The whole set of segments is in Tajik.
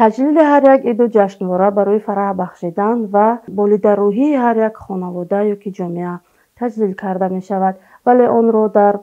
Таҷлили ҳар як иду ҷашнвора барои фараҳ бахшидан ва болидарӯҳии ҳар як хонавода ё ки ҷомеа таҷлил карда мешавад, вале онро дар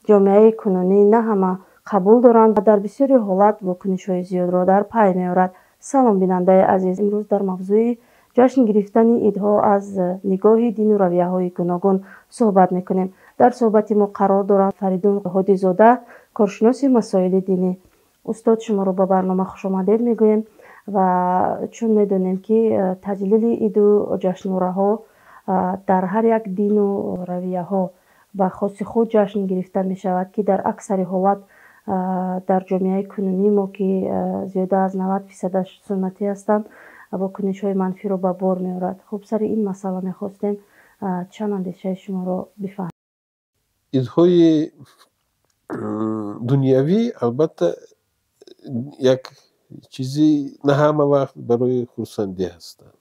ҷомеаи кунунӣ на ҳама қабул доранд ва дар бисёри ҳолат вокунишҳои зиёдро дар пай меорад. Салом, бинандаи азиз! Имрӯз дар мавзӯи ҷашн гирифтани идҳо аз нигоҳи дину равияҳои гуногун суҳбат мекунем. Дар суҳбати мо қарор доранд Фаридун Ҳодизода, коршиноси масоили динӣ. Устод, шуморо ба барнома хушомадед мегӯем ва чун медонем, ки таҷлили иду ҷашнвораҳо дар ҳар як дину равияҳо ба хоси худ ҷашн гирифта мешавад, ки дар аксари ҳолат дар ҷомеаи кунунии мо, ки зиёда аз 90 фисадаш суннатӣ ҳастанд, вокунишҳои манфиро ба бор меорад. Хуб, сари ин масъала мехостем чанд андешаи шуморо бифаҳмем. Идҳои дунявӣ, албатта, як чизи на ҳама вақт барои хурсандӣ ҳастанд.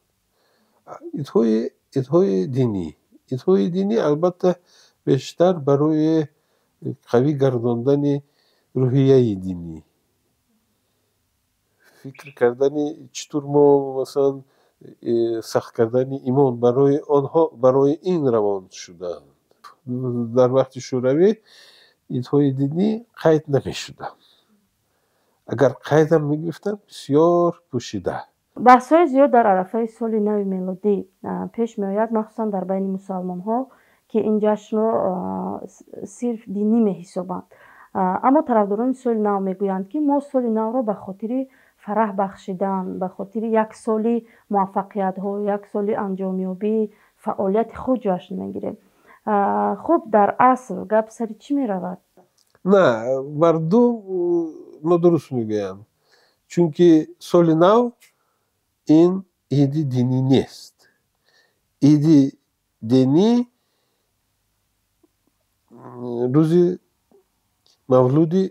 Идҳои динӣ, албатта, бештар барои қавӣ гардондани рӯҳияи динӣ, фикр кардани чӣ тур мо, масалан, сахт кардани имон барои онҳо, барои ин равон шудаанд. Дар вақти Шӯравӣ идҳои динӣ қайд намешуданд, агар қайдам мегирифтанд, бисёр пӯшида. Баҳсҳои зиёд дар арафаи соли нави мелодӣ пеш меояд, махсусан дар байни мусалмонҳо, ки ин ҷашнро сирф динӣ меҳисобанд. Аммо тарафдорони соли нав мегӯянд, ки мо соли навро ба хотири фараҳ бахшидан, ба хотири як соли муваффақиятҳо, як соли анҷомёбии фаъолияти худ ҷашн мегирем. Хуб, дар асл гап сари чӣ меравад? На, мардум нодуруст мегӯянд, чунки соли нав ин иди динӣ нест. Иди динӣ рӯзи мавлуди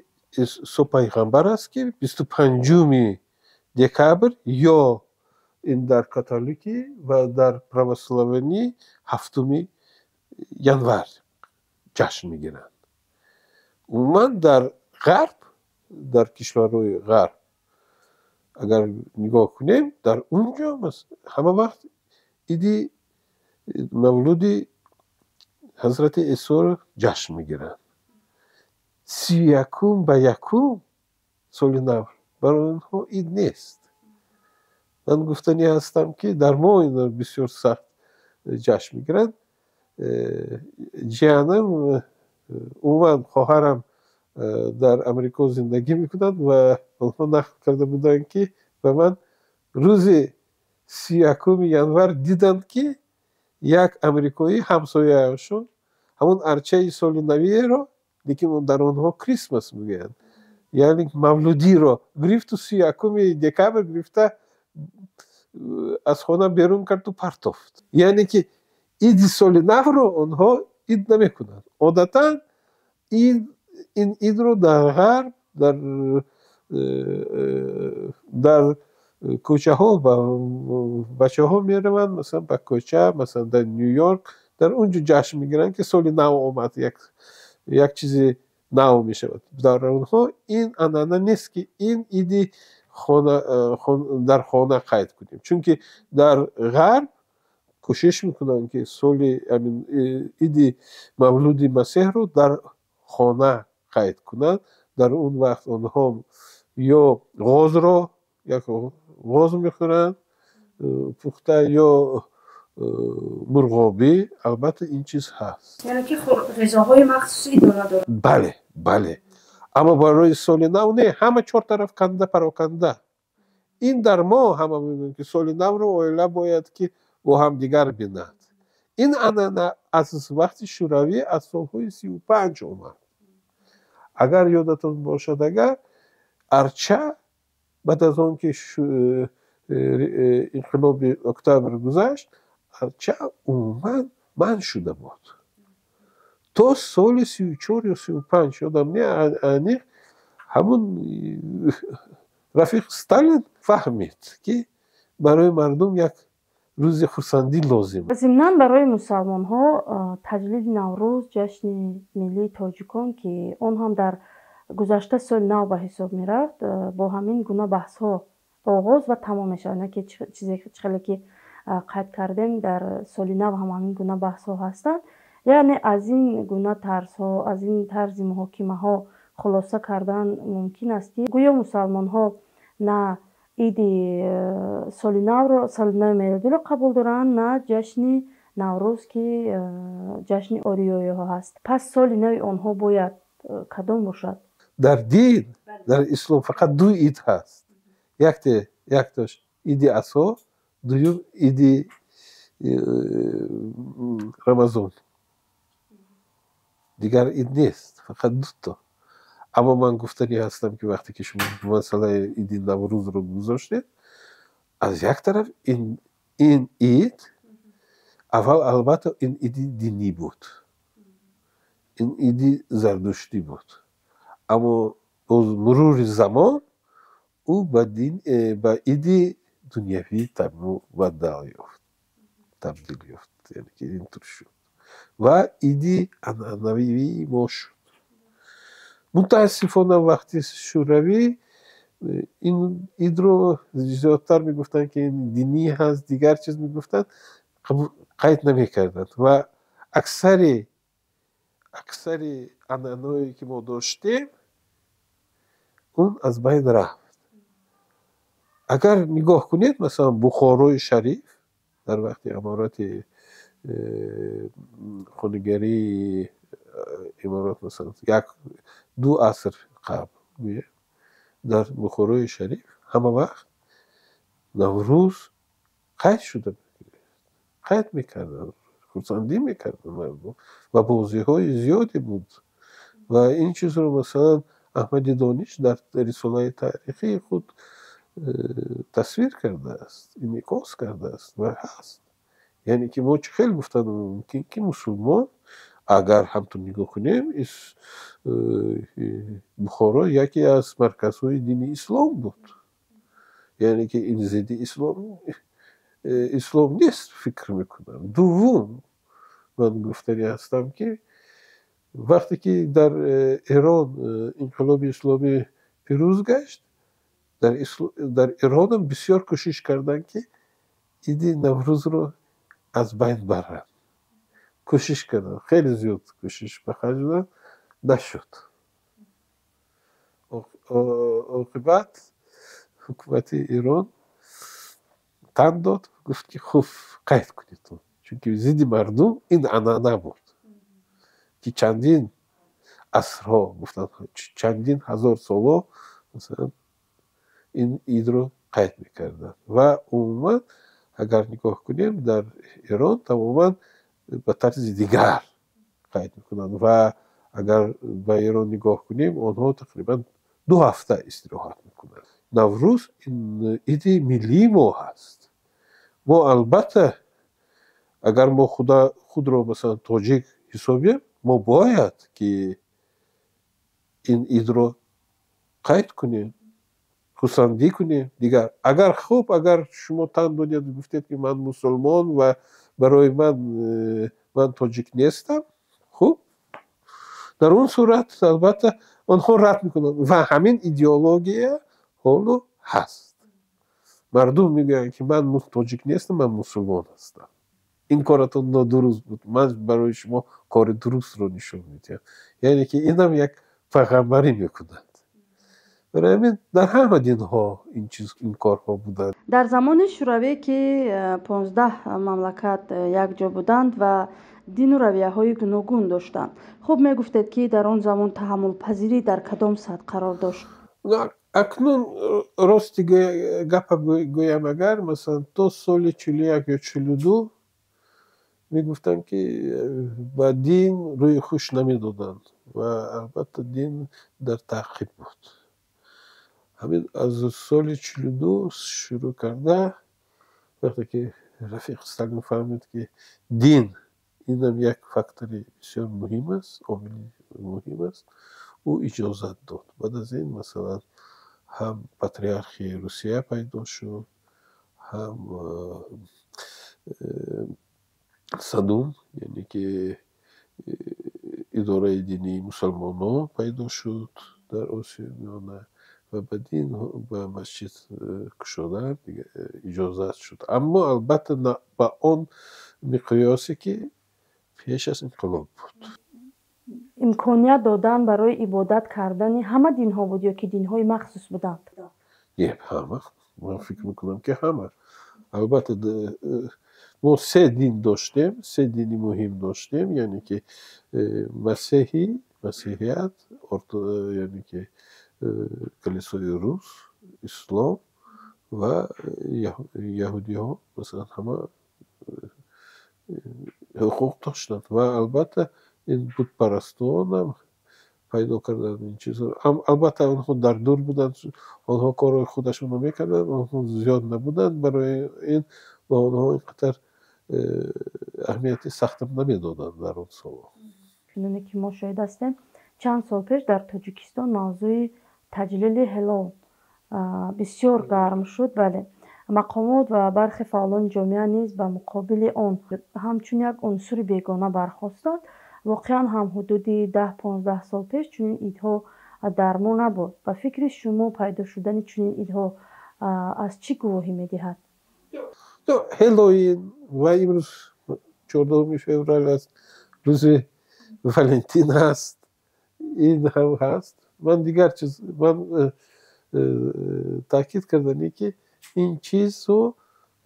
Исо пайғамбар аст, ки 25-уми декабр ё ин дар католикӣ ва дар православнӣ 7-уми январ ҷашн мегиранд. Умуман, дар ғарб, дар кишварҳои ғарб агар нигоҳ кунем, дар он ҷо ҳама вақт иди мавлуди ҳазрати Исоро ҷашн мегиранд. 31-ум ба 1-ум соли нав барои онҳо ид нест. Ман гуфтанӣ ҳастам, ки дар мо ино бисёр сахт ҷашн мегиранд. Ҷиянам, умуман хоҳарам, дар Амрико зиндагӣ мекунад ва онҳо нақл карда буданд, ки ба ман рӯзи 31-уми январ диданд, ки як амрикоӣ, ҳамсояашон, ҳамон арчаи соли навиеро, лекин дар онҳо Christmas мегӯянд, яъне мавлудиро гирифту 31-уми декабр гирифта аз хона берун карду партофт. Яъне ки иди соли навро онҳо ид намекунанд. Одатан ин идро дар ғарб дар кӯчаҳо бачаҳо мераванд, масалан, ба кӯча, масалан, дар Ню Йорк, дар он ҷо ҷашн мегиранд, ки соли нав омад, як чизи нав мешавад. Дар онҳо ин анъана нест, ки ин иди дар хона қайд кунем, чунки дар ғарб кӯшиш мекунанд, ки соли иди мавлуди Масеҳро дар хона қайд кунанд. Дар он вақт онҳо ё ғозро, як ғоз мехӯранд пухта ё мурғобӣ. Албатта, ин чиз ҳаст. Яъне ки ғизоҳои махсуси идона дорад? Бале, аммо барои соли нав не, ҳама чор тараф канда пароканда. Ин дар мо ҳама мегӯем, ки соли навро оила бояд ки бо ҳамдигар бинад. Ин анъана аз вақти Шӯравӣ, аз солҳои 35 омад. Агар ёдатон бошад, агар арча баъд аз он ки инқилоби октябр гузашт, арча умуман манъ шуда буд то соли 34 ё 35, ёдам не аниқ. Ҳамун рафиқ Сталин фаҳмид, ки барои мардум як рӯзи хурсандӣ лозим. Зимнан, барои мусалмонҳо таҷлили Наврӯз, ҷашни миллии тоҷикон, ки он ҳам дар гузашта соли нав ба ҳисоб мерафт, бо ҳамин гуна баҳсҳо оғоз ва тамом мешавад. На ки чизе хеле ки қайд кардем, дар соли нав ҳам ҳамин гуна баҳсҳо ҳастанд. Яъне аз ин гуна тарзҳо, аз ин тарзи муҳокимаҳо хулоса кардан мумкин аст, ки гӯё мусалмонҳо на иди соли навро, соли нави мелодиро қабул доранд, на ҷашни Наврӯз, ки ҷашни ориёиҳо ҳаст. Пас соли нави онҳо бояд кадом бошад? Дар дин, дар ислом фақат ду ид ҳаст. Яктош иди Азҳо, дуюм иди Рамазон. Дигар ид нест, фақат дуто. Аммо ман гуфтанӣ ҳастам, ки вақте ки шумо масъалаи иди Наврӯзро гузоштед, аз як тараф ин ид аввал, албатта, ин иди динӣ буд, ин иди зардуштӣ буд, аммо боз мурури замон ӯ ба иди дунявӣ мубаддал ёфт, табдил ёфт, яъне ки интур шуд ва иди анъанавии мо шуд. Мутаассифона, вақти Шӯравӣ ин идро зиёдтар мегуфтанд, ки ин динӣ ҳаст, дигар чиз мегуфтанд, қайд намекарданд ва аксари анъанаое ки мо доштем, он аз байн рафт. Агар нигоҳ кунед, масалан, Бухорои Шариф дар вақти аморати хонигарии иморат, масалан, як ду аср қабл гӯем, дар Бухорои Шариф ҳама вақт Наврӯз қайд шуда, қайд мекарданд, хурсандӣ мекарданд мардум ва бозиҳои зиёде буд. Ва ин чизро, масалан, Аҳмади Дониш дар рисолаи таърихии худ тасвир кардааст, инъикос кардааст ва ҳаст. Яъне ки мо чӣ хел гуфтан мумкин, ки мусулмон? Агар ҳамтун нигоҳ кунем, Бухоро яке аз марказҳои дини ислом буд. Яъне ки ин зидди ислом нест, фикр мекунам. Дуввум, ман гуфтанӣ ҳастам, ки вақте ки дар Эрон инқилоби исломӣ пирӯз гашт, дар Эронам бисёр кӯшиш карданд, ки иди Наврӯзро аз байн баранд. Кӯшиш карданд, хеле зиёд кӯшиш ба харҷ доданд, нашуд. Оқибат ҳукумати Эрон тан дод, гуфт, ки хуб, қайд кунед, чунки зидди мардум ин анъана буд, ки чандин асрҳо, гуфтанд, чандин ҳазор солҳо, масалан, ин идро қайд мекарданд. Ва умуман, агар нигоҳ кунем, дар Эрон тамоман ба тарзи дигар қайд мекунанд. Ва агар ба Эрон нигоҳ кунем, онҳо тақрибан 2 ҳафта истироҳат мекунанд. Наврӯз ин иди миллии мо ҳаст. Мо албатта, агар мо худро, масалан, тоҷик ҳисобем, мо бояд ки ин идро қайд кунем, хурсандӣ кунем. Дигар агар, хуб, агар шумо тан додед, гуфтед, ки ман мусулмон ва барои ман ман тоҷик нестам, хуб, дар он сурат албатта онҳо рад мекунанд. Ва ҳамин идеология ҳоло ҳаст. Мардум мегӯянд, ки ман тоҷик нестам, ман мусулмон ҳастам. Ин коратон нодуруст буд, ман барои шумо кори дурустро нишон медиҳам. Яъне ки инам як пайғамбарӣ мекунад. Барои ҳамин дар ҳама динҳо ин чиз, ин корҳо буданд. Дар замони Шӯравӣ, ки 15 мамлакат якҷо буданд ва дину равияҳои гуногун доштанд, хуб, мегуфтед, ки дар он замон таҳаммулпазирӣ дар кадом сатҳ қарор дошт? Акнун рости гапа гӯям, агар, масалан, то соли 41 ё 42 мегуфтанд, ки ба дин рӯи хуш намедоданд ва албатта дин дар таъқиб буд. Ҳамин аз соли 42 шурӯъ карда, вақте ки рафиқ Сталин фаҳмид, ки дин инам як фактори бисёр муҳим аст, омили муҳим аст, ӯ иҷозат дод. Баъд аз ин, масалан, ҳам патриархи Русия пайдо шуд, ҳам Садум, яъне ки идораи динии мусулмонон пайдо шуд дар Осиёи Миёна. ва ба дин ба масҷид кушодан иҷозат шуд, аммо албатта ба он миқёсе, ки пеш аз инқилоб буд. Имконият додан барои ибодат кардани ҳама динҳо буд ё ки динҳои махсус буданд? Не, ҳама. Ман фикр мекунам, ки ҳама. Албатта, мо се дин доштем, се дини муҳим доштем, яъне ки масеҳӣ, масеҳият, яъне ки калисои рус, ислом ва яҳудиҳо. Масалан, ҳама ҳуқуқ доштанд ва албатта ин бутпарастонам пайдо карданд ин чизро. Албатта, онҳо дар дур буданд, онҳо корҳои худашонро мекарданд, онҳо зиёд набуданд, барои ин ба онҳо ин қадар аҳамияти сахтам намедоданд дар он солҳо. Чуноне ки мо шоҳид ҳастем, чанд сол пеш дар Тоҷикистон мавзӯи таҷлили Ҳеллоуин бисёр гарм шуд. Бале, мақомот ва бархе фаъолони ҷомеа низ ба муқобили он ҳамчун як унсури бегона бархостанд. Воқеан ҳам ҳудуди 10-15 сол пеш чунин идҳо дар мо набуд. Ба фикри шумо, пайдо шудани чунин идҳо аз чӣ гувоҳӣ медиҳад? Ҳеллоуин ва имрӯз 14 феврал аст, рӯзи Валентин аст, ин ҳам ҳаст. Ман дигар чиз, ман таъкид кардаме, ки ин чизро,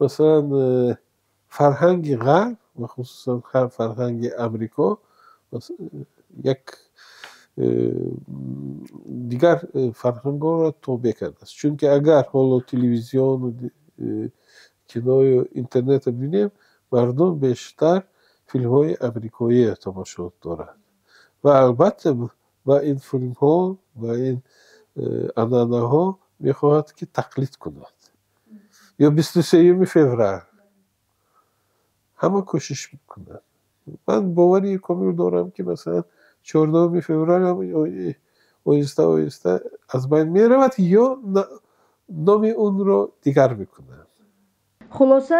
масалан, фарҳанги Ғарб ва хусусан фарҳанги Амрико як дигар фарҳангҳоро тобеъ кардааст, чунки агар ҳоло телевизиону киною интернетро бинем, мардум бештар филмҳои амрикоиро тамошо дорад ва албатта ба ин филмҳо, ба ин анъанаҳо мехоҳад, ки тақлид кунад. Ё 23 феврал ҳама кӯшиш мекунанд. Ман бовари комил дорам, ки масалан 14 феврал ҳам оҳиста оҳиста аз байн меравад ё номи онро дигар мекунанд. Хулоса,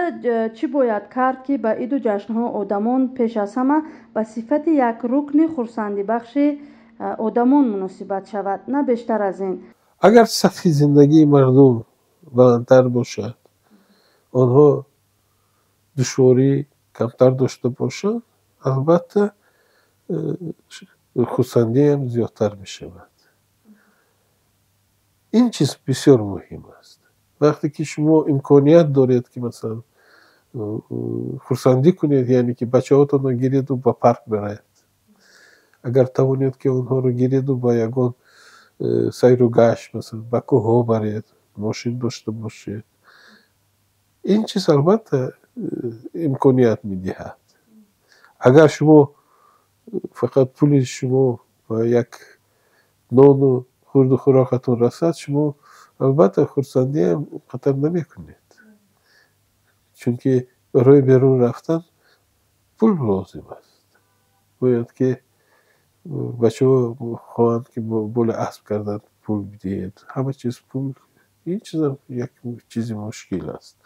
чӣ бояд кард, ки ба иду ҷашнҳо одамон пеш аз ҳама ба сифати як рукни хурсандибахши одамон муносибат шавад, на бештар аз ин? Агар сатҳи зиндагии мардум баландтар бошад, онҳо душворӣ камтар дошта бошанд, албатта хурсандиам зиёдтар мешавад. Ин чиз бисёр муҳим аст. Вақте ки шумо имконият доред, ки масалан хурсандӣ кунед, яъне ки бачаҳотонро гиреду ба парк баред, агар тавонед, ки онҳоро гиреду ба ягон сайру гашт, масалан ба кӯҳҳо баред, мошин дошта бошед, ин чиз албатта имконият медиҳад. Агар шумо фақат пули шумо ба як нону хурду хӯрокатон расад, шумо албатта хурсандиам қадар намекунед, чунки барои берун рафтан пул лозим аст. Бояд ки бачаҳо хоҳанд, ки боли асп кардан, пул бидиҳед, ҳама чиз пул. Ин чизам як чизи мушкил аст.